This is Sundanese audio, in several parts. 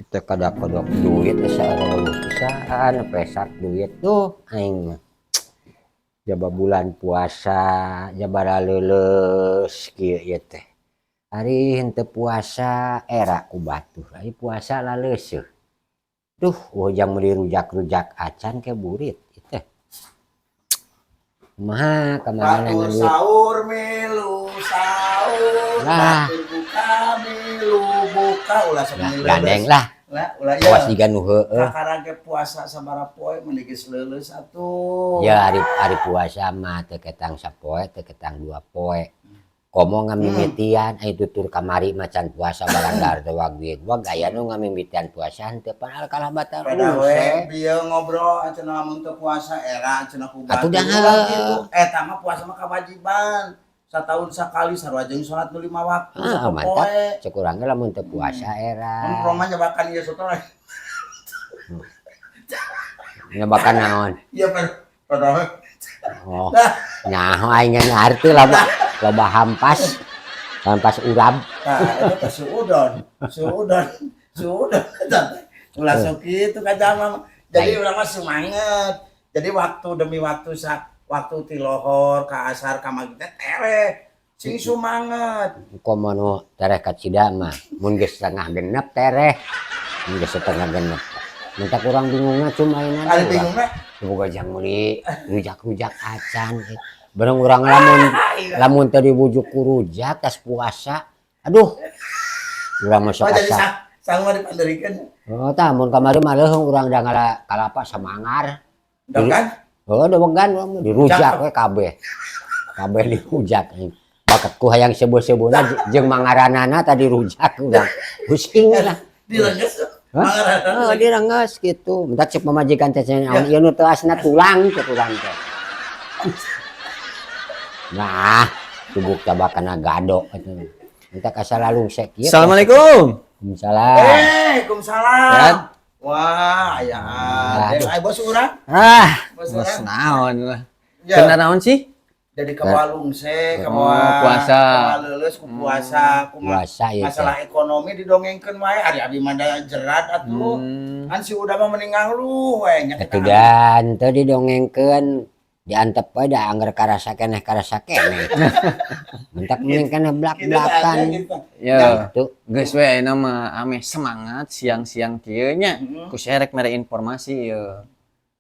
Teu kada-kodok duit asa euweuh pisan pesak duit tuh aing mah. Jaba bulan puasa jaba raleuleus kieu ieu teh. Ari henteu puasa era ku batur, ari puasa laleuseuh. Duh, euweuh jang meuli rujak-rujak acan ke burit ieu teh. Kumaha ka mana Batur duit? Sahur milu sahur, Lah. Batur buka milu buka, ulah sok Lah, meuli gandeng leuleus. Lah. Lah, ulah ya. Awas jiga nu heueuh. Kakara ge puasa sabaraha poe meni geus leuleus atuh. Ya, ari puasa mah teu ketang sapoe, teu ketang 2 poe. Komo ngamimitian, ai tutur kamari macan puasa barang dahar teh wag wag aya nu ngamimitian puasa henteu padahal kalah batal. Pada we luse. Bieu ngobrol cenah lamun teu puasa era cenah ku Atuh batur. dah. Ulah kitu. Eta mah puasa mah kewajiban. Sataun sakali sarua jeung salat nu lima waktu Ah, mantap. sapopoe. Cek urang ge lamun teu puasa era. Mun Roma nyebakan ieu soto. Nyebakan naon? Iya, pada Oh, nyaho aing ge ngarti loba loba hampas. Hampas urab. Nah, itu teh suudon, suudon, suudon. Ulah sok kitu ka jalma. Jadi urang mah semangat. Jadi waktu demi waktu, sa waktu ti lohor ka asar ka maghrib teh tereh. Sing sumanget. Komo nu tereh kacida mah mun geus setengah genep tereh. Mun geus setengah genep. Minta kurang bingungna cuma ayeuna Ari bingungna. Boga jang meuli rujak-rujak acan. Bareng urang lamun lamun teu dibujuk ku rujak tas puasa. Aduh. Urang mah Oh, sok jadi asa. Sang mah dipanderikeun. Oh, tah mun kamari mah leuheung urang da ngala kalapa samangar. Dong kan? Oh, dewegan urang mah dirujak Cakep. We kabeh. Kabeh dirujak. Bakat ku hayang seubeuh-seubeuhna jeung mangaranana tadi rujak urang. Pusing lah. Direnges. Hah? Oh, direnges gitu. Minta cek pamajikan teh cenah naon ieu nu teuasna tulang cek urang teh. Nah, tubuh tabakana gado atuh. Minta kasalalung sek ieu. Assalamualaikum. Waalaikumsalam. Eh, Waalaikumsalam. Sehat? Wah, aya Aduh. aya bos urang. Ah, Bos bos urang. Naon lah. Ya. Kena naon sih? Jadi kawalungse, Oh, kabawa puasa. Kabawa leuleus ku puasa, kumaha Puasa ieu teh. Masalah ekonomi didongengkeun wae, ari abi mah da jerat atuh. Kan si udah mah mending ngeluh we nya. Atuh dan teu didongengkeun diantep we da angger karasa keneh karasa keneh. Mentak mending keneh blak-blakan. Gitu. Ya, Gitu. Geus we ayeuna mah ameh semangat siang-siang kieu nya. Ku saya rek mere informasi ieu.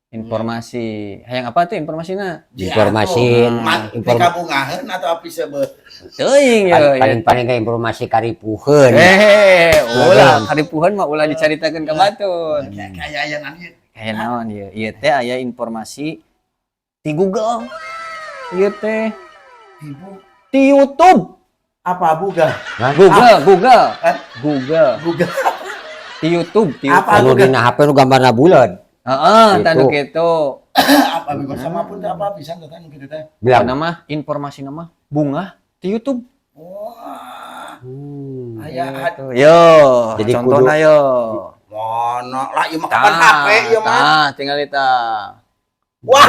Informasi. Hayang apa tuh informasinya? Informasi, Dikabungaheun atau api seubeuh? Teuing ye. Paling-paling ke informasi karipuheun. Eh, ulah karipuheun mah ulah dicaritakeun ka batur. Kayak aya nanti. Kayak naon ieu? Ieu teh aya informasi di Google. Ieu teh Ibu di YouTube. Apa buga? Google, Google. Hah? Google. Google. Di YouTube, di Apa? YouTube. Anu dina HP nu gambarna buleud. Heeh, Gitu. tanu kitu. Apa bego sama pun teh apa pisan teh nu kitu teh. Bilang. Nama informasi nama bunga di YouTube. Wah, aya Gitu. Yo, Jadi contohna yo. Mono lah ieu mah kapan HP ieu mah. Tah, tinggal eta. Wah.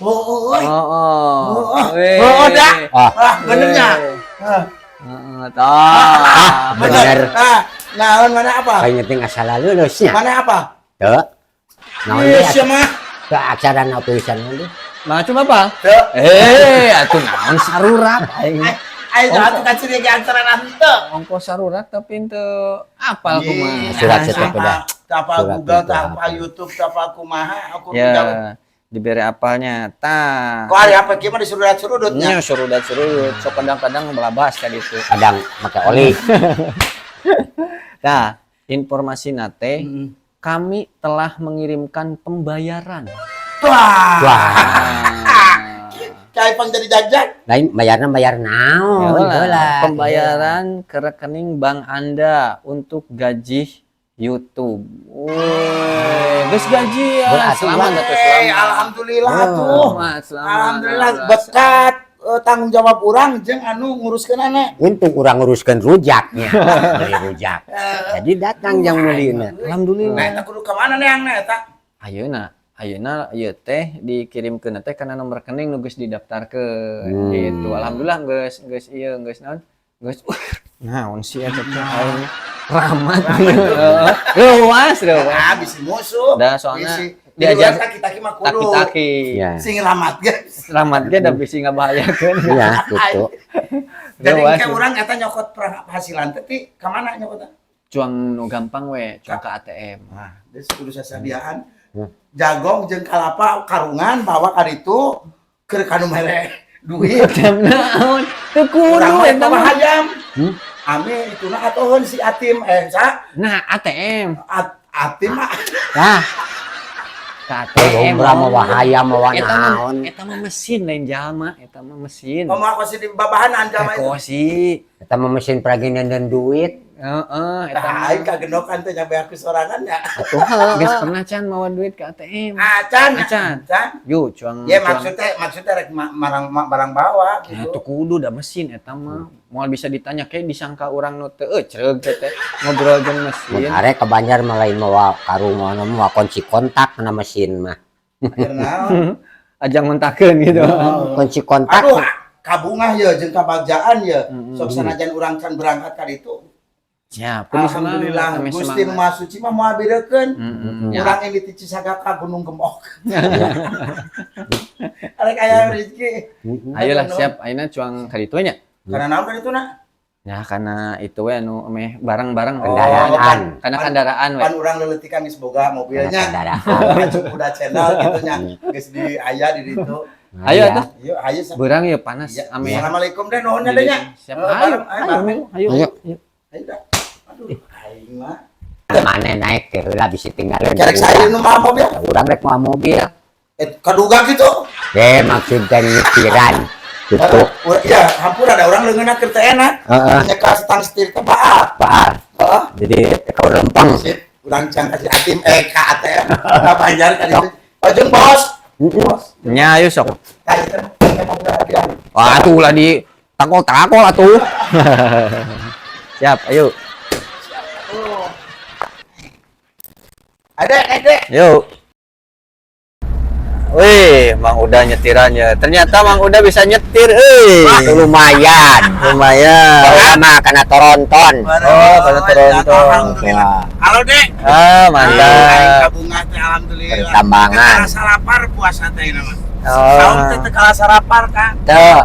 Oh, oh, oh. Oh, Oh, Weh. oh, dah. Ah, Wah, benernya. Hah, Heeh, tah. Bener. Ah, naon mana apa? Paling penting asal lulus nya. Mana apa? Teu. Naon Yes, deui ya mah. teu aksara na tulisan deui. Nah, cuma apa? Teu. Eh, atuh naon sarurat aing. Ayo atuh ka ciri ge aksara henteu. Ongkos sarurat tapi teu apal kumaha. Surat tetep dah. Tapa Surat Google, itu tapa apa? YouTube, tapa kumaha, aku Ya, diberi apalnya. Tah. Kok hari apa kieu mah disurudat-surudutnya? Nya surudat surudut, sok kadang-kadang melabas ka ditu. Kadang make oli. Nah, informasi nate kami telah mengirimkan pembayaran. Wah. Wah, Nah, Kayak pang jadi jajan. Lain bayarna bayar naon Yalah, heula. Pembayaran ke rekening bank Anda untuk gaji YouTube. Woi, geus gaji ya. Berarti Selamat atuh, Eh, selamat. alhamdulillah Oh. tuh. Selamat, selamat. Alhamdulillah bekat tanggung jawab urang jeung anu nguruskeun anak. Untung urang nguruskeun rujaknya. Beli rujak. Jadi datang yang meulina. Alhamdulillah. Nah, eta kudu ka mana neang na eta? Ayeuna, ayeuna ieu teh dikirimkeun teh kana nomor rekening nu geus didaftarkeun gitu. Alhamdulillah geus geus ieu geus naon? Geus Naon sih eta teh aing ramat. Reuas, reuas. Ah, bisi musuh. Da soalnya Bisi. diajar taki-taki mah kudu. Taki-taki. Ya. Sing ramat guys. Ramat ge da bisi ngabahayakeun. Iya, gitu. Jadi Reuas. kayak urang eta nyokot penghasilan teh ti ka mana nyokotna? Cuang nu gampang we, cuang ke ATM. Nah, geus kudu sasadiaan. Jagong jeung kalapa karungan bawa ka ditu keur kanu mere duit. Jam naon? Teu kudu Urang mah eta eta mah mah. hayam. Hmm? Ame ituna atoheun si Atim eh sa Nah, ATM. Atim mah. Nah, Ke ATM. Umrah mawa hayam mawa Eta mah naon. eta mah mesin lain jalma, eta mah mesin. Ngomong aku sih di babahanan jalma itu. Kosi. Eta mah mesin praginan dan duit. Heeh, eta Nah, mah. aing kagenokan teh nyampe aku sorangan ya. Atuh heuh. Geus pernah can mawa duit ke ATM. Acan, Acan. acan. Yo, cuang. Ya cuang. maksudnya rek barang bawa Ya, gitu. tuh kudu da mesin eta mah. Moal bisa ditanya kayak disangka urang nu teu ecreug teh teh ngobrol jeung Mun mesin. arek ke Banjar mah lain mawa karung mawa mawa kunci kontak na mesin mah. Akhirna. Ajang mentakeun gitu. Kunci kontak. Aduh, kabungah ya jeung kabagjaan ya. Sok sanajan urang can berangkat ka ditu. Siap, kudu Alhamdulillah semangat, ame Gusti semangat. nu Maha Suci mah moal berekeun. Ya. Urang ini ti Cisaga ka Gunung Gemok. Arek aya rezeki. Ayolah siap, ayeuna cuang ka ditu nya. Karena naon ka ditu na? Ya karena itu we anu meh barang-barang Oh, Kendaraan. Karena kendaraan we. Pan urang leuleutik geus boga mobilnya. Kendaraan. Pacu kuda channel gitu nya. Geus di aya di ditu. Ayo Iya. atuh. Yuk, ayo. Beurang ya panas Ya, ame. Assalamualaikum deh nuhun nya deh nya. Siap. Eh, Ayo, bareng, ayo, ayo, bareng. ayo. Ayo. Ayo. Ayo dah. Aduh, aing mah. Mana naik teh heula bisi tinggalin. Kerek saya nu mawa mobil. Urang rek mawa mobil. Eh, kaduga gitu. Deh maksud teh nyetiran. Gitu. Ya, hampura ada orang leungeunna keur teu enak. Heeh. Nyekel stang setir teh baal. Baal. Heeh. Jadi teu lempeng. Sip, urang can kasih Atim eh ka ATM. Ka Banjar ka ditu. Oh, jeung bos. Bos. Nya ayo sok. Tah ieu teh mobil hadiah. Wah, atuh lah di takol-takol atuh. Siap, ayo. Ada, ada. Yuk. Wih, Mang Uda nyetirannya. Ternyata Mang Uda bisa nyetir, euy. Wah, lumayan. Lumayan. Baheula mah kana toronton. Oh, kana toronton. Alhamdulillah. Halo, Dek. Ah, mantap. Kabungah teh alhamdulillah. Pertambangan. Teu kalah lapar puasa teh ini mah. Oh. Saum teh teu kalah sarapar, Kang. Teu.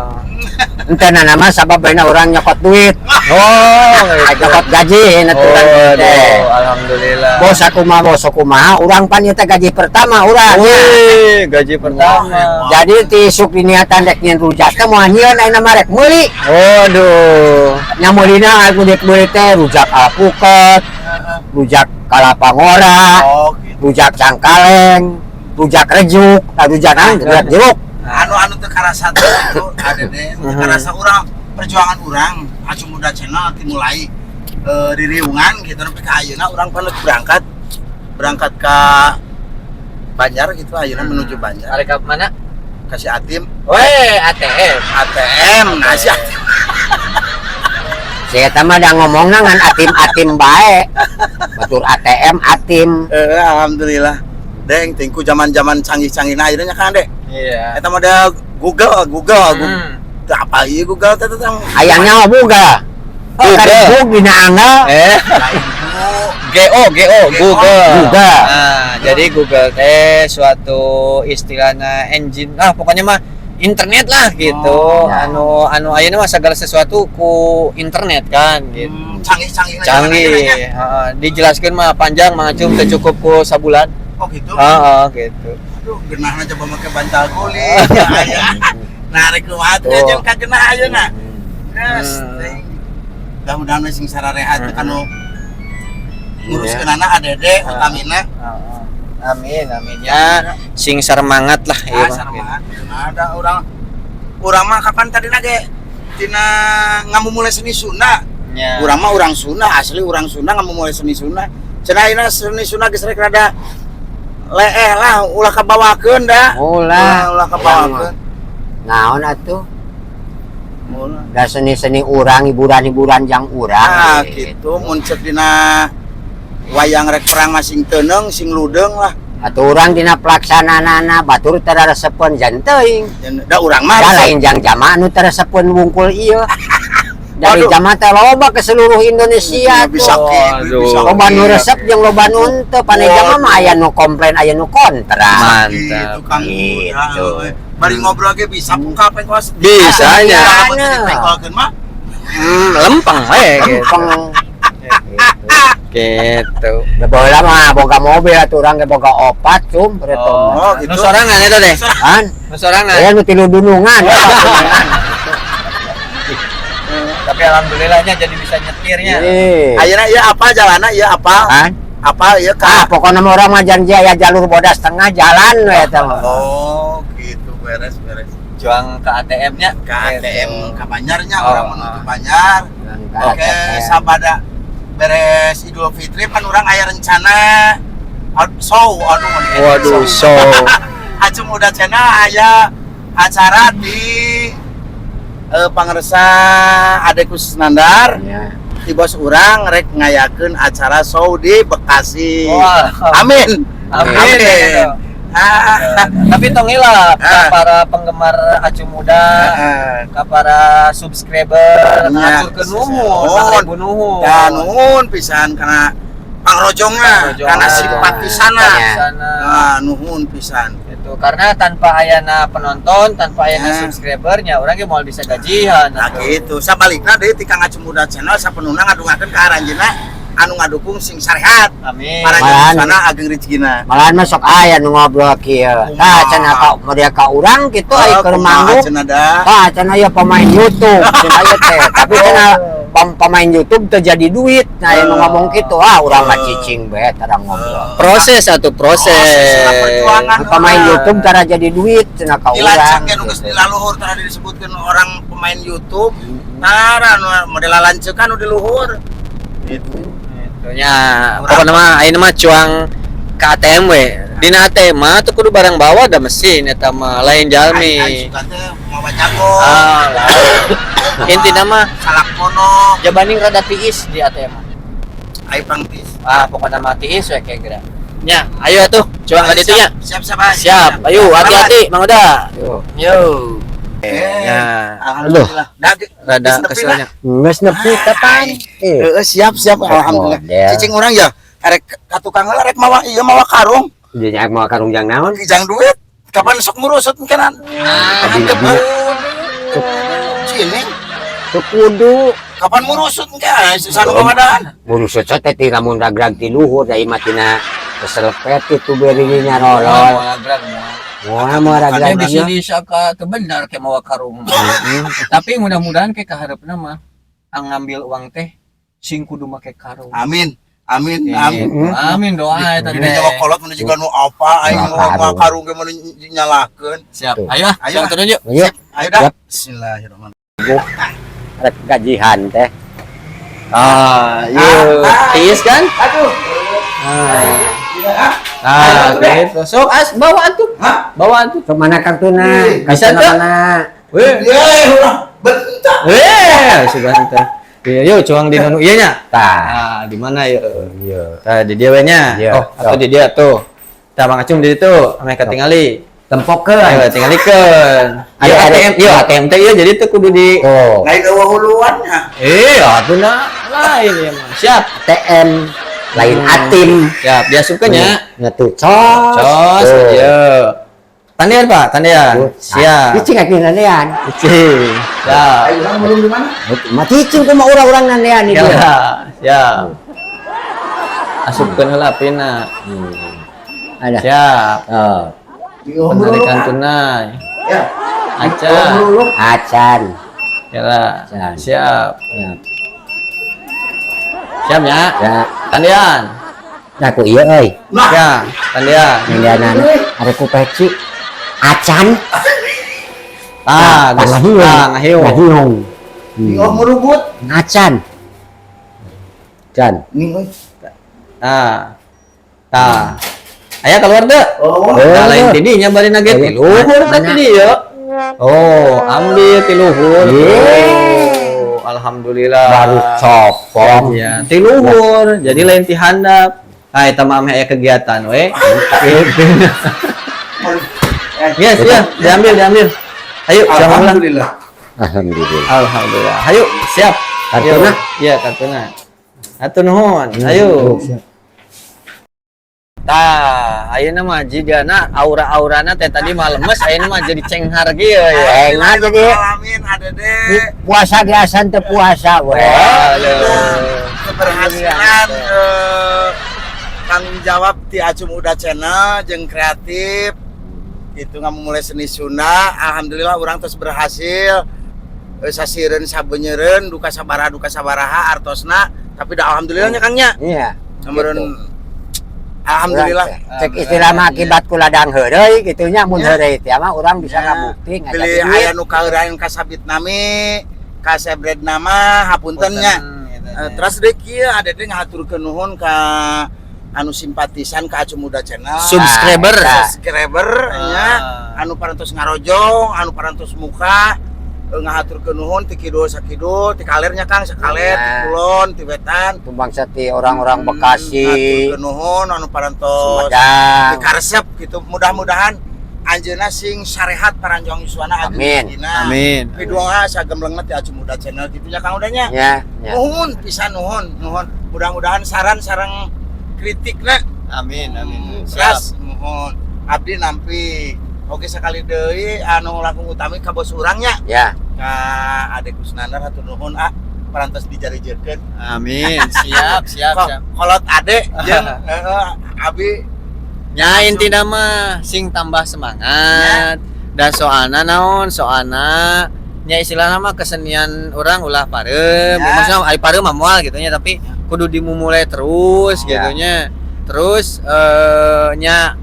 Ente na nama sabab baina urang nyokot duit. Oh, gitu. Nyokot gaji naturan Oh, teh. aduh, alhamdulillah. Bos aku mah bos aku mah urang pan ieu teh gaji pertama urang. Wih, gaji pertama. Jadi ti isuk diniatan rek nyeun rujak teh moal nyieun ayeuna mah rek meuli. Waduh. Nya meulina aku rek meuli teh rujak alpukat, rujak kalapa ngora, Oh, gitu. rujak cangkaleng, rujak rejuk, nah, rujak naon, rujak jeruk. Anu-anu teu karasa teh itu ada deh, teu karasa urang perjuangan urang Acu Muda Channel dimulai di Riungan gitu sampai ka ayeuna urang pan berangkat ke Banjar gitu ayeuna menuju Banjar. Arek ka mana? Kasih Atim. Weh, ATM. ATM, nah si Atim. Saya mah da ngomongna ngan atim-atim bae. Batur ATM atim. Alhamdulillah. Deng, tingku zaman-zaman canggih-canggih nah ayeuna nya kan deh. Iya. Eta mah ada Google, Google, Google. Teu apa ieu Google teh teh Hayangnya mah boga. Oh, kan Google. bug dina angel. Eh. GO, GO, Google. Google. Nah, jadi Google teh suatu istilahnya engine, ah pokoknya mah internet lah gitu. Oh, ya. Anu anu ayeuna mah segala sesuatu ku internet kan gitu. Canggih-canggih nah Canggih. zaman ayeuna nya. Heeh, dijelaskeun mah panjang Mang Acum teu cukup ku sabulan. Oh gitu. Heeh, gitu. Aduh, genahna coba make bantal guling. Ya, aya. Nah, rek kumaha teh Tuh. jeung ka genah ayeuna. Yes, teh. Mudah-mudahan we sing sararehat kanu nguruskeunana ADD utamina. Heeh. Amin, amin ya. Sing sarmangat lah ieu Ah, mah. sarmangat. Nah, ada orang urang mah kapan tadi ge tina ngamumule seni Sunda. Nya. Urang mah urang Sunda, asli urang Sunda ngamumule seni Sunda. Cenah ayeuna seni Sunda geus rek rada leeh lah, ulah kabawakeun da. Ulah. Ulah kabawakeun. Naon atuh? Ulah. Da seni-seni urang hiburan-hiburan jang urang. Ah, gitu mun cek dina wayang rek perang mah sing teuneung, sing ludeung lah. Atuh urang dina pelaksanaanana batur teu resepeun jan teuing. Da urang mah Da lain jang jamaah nu teu resepeun wungkul ieu. Dari Waduh. jamaah teh loba ke seluruh Indonesia Bisa tuh. kieu, bisa Loba nu kieu. resep jeung loba nu henteu. Pane jamaah mah aya nu komplain, aya nu kontra. Mantap. Gitu, Kang Gitu. Uda. Euy. Bari ngobrol ge bisa pungkap kos. Bisa nya. Lamun teu dipengkolkeun mah. Lempeng we gitu. Lempeng. Gitu. Da baheula mah boga mobil atuh urang ge boga opat cum preto. Oh, gitu. Nu sorangan eta teh. Kan? Nu sorangan. Aya nu tilu dunungan. Tapi alhamdulillahnya jadi bisa nyetirnya. Ih. Ayeuna ieu apa jalanna, ieu apa? Kan? Apa ieu Ah, ka? pokoknya mah urang mah janji aya jalur bodas tengah jalan we eta mah. Oh, gitu, beres beres. Juang ke ATM-nya. Ke ATM ke Banjarnya, Oh, orang menuju Banjar. Ke Oke, ATM. Sabada beres Idul Fitri pan urang aya rencana show, aduh, mau di- Waduh, show. so. Acum Uda Channel aya acara di Pangersa Ade Kusnandar Ya. di bos urang rek ngayakeun acara show di Bekasi. Wah. Amin. Amin. Amin. Ah, Tapi tong hilap ka Ah. para penggemar Acu Muda, ah. ka para subscriber, Nya. ngaturkeun nuhun, Nuhun. ribu nuhun. Dan nuhun pisan karena pangrojongna, Pangrojongna. karena simpatisana. Ya. Sana. Nah, nuhun pisan. Itu karena tanpa ayana penonton, tanpa ayana Ya. subscribernya, urang ge moal bisa gajian. Nah atuh. gitu, sabalikna deui ti Kang Acum Muda Channel sapenuhna ngadungakeun ka aranjeunna anu ngadukung sing sarehat. Amin. Paranjeunna sana ageng rezekina. Malahan mah sok aya nu ngobrol kieu. Tah cenah ka model ka urang kitu aya keur manggung. Cenah da. Tah cenah aya pemain YouTube, cenah ieu teh. Tapi cenah pemain YouTube teu jadi duit. Nah, aya nu ngomong kitu, ah urang mah cicing bae tara ngobrol. Proses atau proses. Proses lah, perjuangan. Pemain YouTube tara jadi duit cenah ka urang. Dilancang nu geus di laluhur tara disebutkeun orang pemain YouTube. Tara nu model lalancekan nu di luhur. Gitu. Gitu nya. Pokoknya mah ayeuna mah cuang ke ATM we. Dina ATM mah tuh kudu barang bawa da mesin eta mah lain Ai jalmi. suka teh mawa jago. Ah, lah. Intina mah Salak pono, jabaning rada tiis di ATM. Ai pangtis. Ah, pokoknya mah tiis we kayak geura. Nya, ayo atuh cuang ka ditu nya. Siap siap. Siap. Siap, ayo hati-hati Mang Uda. Tuh. Yo. Eh, Ya, alhamdulillah. Dah, rada geus nepi lah. keselnya. Geus nepi kapan? Eh, Heeh, siap siap alhamdulillah. Model. Cicing urang ya erek ka tukang heula rek mawa ieu mawa karung, Jadi mau karung jang naon? jang duit. Kapan sok murusut kenan? Ah, Antep. Sini, Teu kudu. Kapan murusut engke sanu kawadaan? Murusut teh ti lamun ragrag ti luhur da ieu mah tina keselepet itu berinya rolol. Moal ragrag moal. Moal moal ragrag Ada bisa dinya. disangka teu benar kayak mawa karung. Tapi mudah-mudahan kayak kaharepna mah ang ngambil uang teh sing kudu make karung. Amin. Amin, amin. Gitu. Amin doa eta Ini teh. nyawa kolot menuju nu apa aing Mawa mau mawa karung. karung ge mun nyalakeun. Siap. Tuh. Ayo, ah, Ayo, siap turun yuk. Ayo, Ayo dah. Siap. Bismillahirrahmanirrahim. Rek gajihan teh. Ah, yuk. Tiis kan? Aduh. Ah, ah gitu. Sok as bawa atuh. Hah? Bawa atuh. Sok mana kartuna? Bisa Kartuna teu? mana? Weh. Ye, ulah bentar. Weh, sudah teh. Iya, yuk cuang di nonu ieu nya. Tah. Ah, di mana yuk? Iya. Tah di dia we nya. Iya. Oh, atau di dia tuh. Tah Bang Acung di ditu, ame katingali. Tempokeun. Ayo tingalikeun. Ayo Ada- ATM, ieu ATM teh ieu jadi teu kudu di Tuh. Lain eueuh huluannya. Eh, atuh na lain ya mah. Siap. ATM lain atim. Siap, diasupkeun nya. Nya tuh cos. Cos, Tuh. ieu. Tandian, Pak, tandian. Siap. Cicing aki nandean. Cicing. Siap. Ayo urang belum di mana? Mah cicing kumaha urang-urang nandean ieu. Ya, siap. Asupkeun heula pina. Ada. Siap. Oh. Di Penarikan tunai. Ya. Acan. Acan. Ya lah. Acan. Siap. Siap. Siap ya. Ya. Tandian. Nah, ku ieu euy. Nah, Ya, tandian. Nandeanana ada ku peci. Acan. Ah, geus ngahiung. ah, ngahiung. Ngahiung. di merubut. Acan. Can. Nih, euy. Ah. Tah. Aya keluar teu? Oh, Eh. Nah, lain ti dinya bari nage ti luhur teh ti dieu. Oh, ambil ti luhur. Yeay. Oh, alhamdulillah. Baru copong. Ya, ti luhur. Jadi lain ti handap. Ah, eta mah ameh aya kegiatan we. Gitu. Yes, ya, diambil, diambil. Ayo, siap. Alhamdulillah. Alhamdulillah. Alhamdulillah. Ayo, siap. Kartuna. Iya, kartuna. Hatur nuhun. Ayo. Siap. Tah, ayeuna mah jigana aura-aurana teh tadi mah lemes, ayeuna mah jadi cenghar kieu ya. Enak jadi. Alamin adede. Puasa ge asan teu puasa we. Aduh. Keberhasilan tanggung jawab ti Acum Uda Channel jeung kreatif itu ngamumule seni Sunda. Alhamdulillah urang terus berhasil sasireun sabeunyereun duka sabaraha artosna, tapi dah alhamdulillah nya, Kang, nya. Iya. Meureun Gitu. alhamdulillah. Cek istilah mah akibat ku ladang heureuy kitu nya, mun Ya. heureuy teh mah urang bisa Ya. ngabukti ngajak Beli duit. aya nu kaheuraan kasabit nami kasebred nama, hapunten nya. Gitu, Terus deui kieu, adede ngahaturkeun nuhun ka anu simpatisan ka Acum Muda Channel. Subscriber. Ah, Subscriber nya, Ah. anu parantos ngarojong, anu parantos muka, ngahaturkeun nuhun ti kidul sakidul, ti kalernya, Kang, sakaler, ti Ya. kulon, ti wetan. Itu bangsa ti orang-orang Bekasi, Ngahaturkeun nuhun anu parantos Sumedang. di karesep gitu. Mudah-mudahan anjeunna sing sarehat paranjang yuswana ageng Amin. rezekina. Amin. Piduanga sagemblengna ti Acum Muda Channel kitu nya, Kang Udanya. Ya, ya. Nuhun pisan, nuhun, nuhun. Mudah-mudahan saran sareng kritikna Amin, amin. Terus nuhun. Abdi nampi. Oke, sekali deui anu langkung utami ka bos urang nya. Ya. Ka Ade Kusnandar, hatur nuhun ah parantos dijarijeukeun. Amin. Siap, siap, siap. Kolot Ade jeung heeh abi. Ya, intina mah sing tambah semangat. Dan soalna naon? Soalna nya istilahna mah kesenian orang ulah pareum. Ya. Maksudnya ai pareum mah moal gitu nya, tapi kudu dimumule terus Ya. gitu nya. Terus nya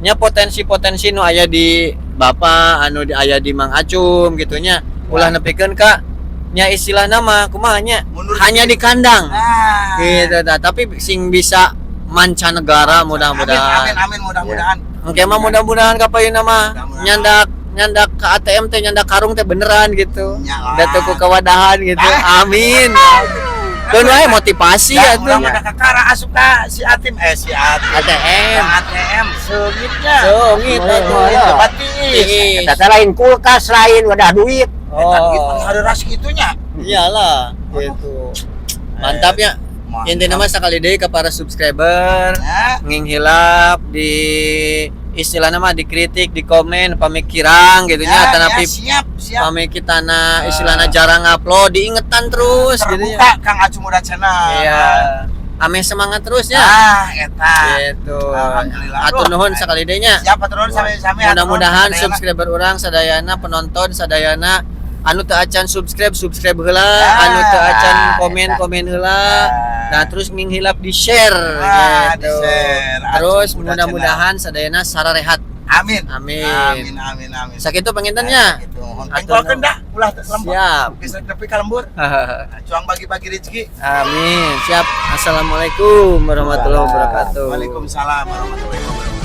nya potensi-potensi nu aya di Bapak, anu di aya di Mang Acum gitu nya. Ulah nepikeun ka nya istilahna mah kumaha nya? Mundur. Hanya di kandang. Nah. Gitu dah, tapi sing bisa mancanegara mudah-mudahan. Amin, amin, amin, mudah-mudahan. Oke mah mudah-mudahan kapayuna mah Mudah-mudahan. Nyandak nyandak ke ATM teh, nyandak karung teh beneran gitu. Nya lah. Da teu ku kawadahan gitu. Amin. Keun wae motivasi Ya, atuh. urang mah da kakara asup ka si Atim, eh, si Atim. ATM. Ka ATM seungitnya. Seungit atuh. Oh, iya. Tempat tiis. Tiis. Eta teh lain kulkas, lain wadah duit. Eta duit Oh. hareras kitu nya. Iyalah gitu. Mantap ya. Mantap. Intinya mah sekali deui ke para subscriber Ya. nging hilap di istilahnya mah dikritik, di komen pamikiran gitu nya, Ya, tanapi ya, siap, siap. pami kitana istilahnya jarang upload diingetan terus gitu ya. Terbuka Kang Acum Muda Channel. Iya. Ame semangat terus ya. Ah, eta. Gitu. Alhamdulillah. Atur nuhun sekali deui nya. Siap, atur nuhun sami-sami. Mudah-mudahan atur nuhun. subscriber urang sadayana, penonton sadayana, anu teu acan subscribe, subscribe heula, Ah, anu teu acan komen, eta. Komen heula. Nah, terus nging hilap di share Ah, gitu. di-share. Terus Acum Muda mudah-mudahan sadayana sararehat. Amin. Amin. Amin, amin, amin. Sakitu panginten nya. Gitu. Nuhun. Atur Pengkolkeun nuhun. dah, ulah lembur. Siap. Bisa nepi ka lembur. Cuang bagi-bagi rezeki. Amin. Siap. Assalamualaikum warahmatullahi wabarakatuh. Waalaikumsalam warahmatullahi wabarakatuh.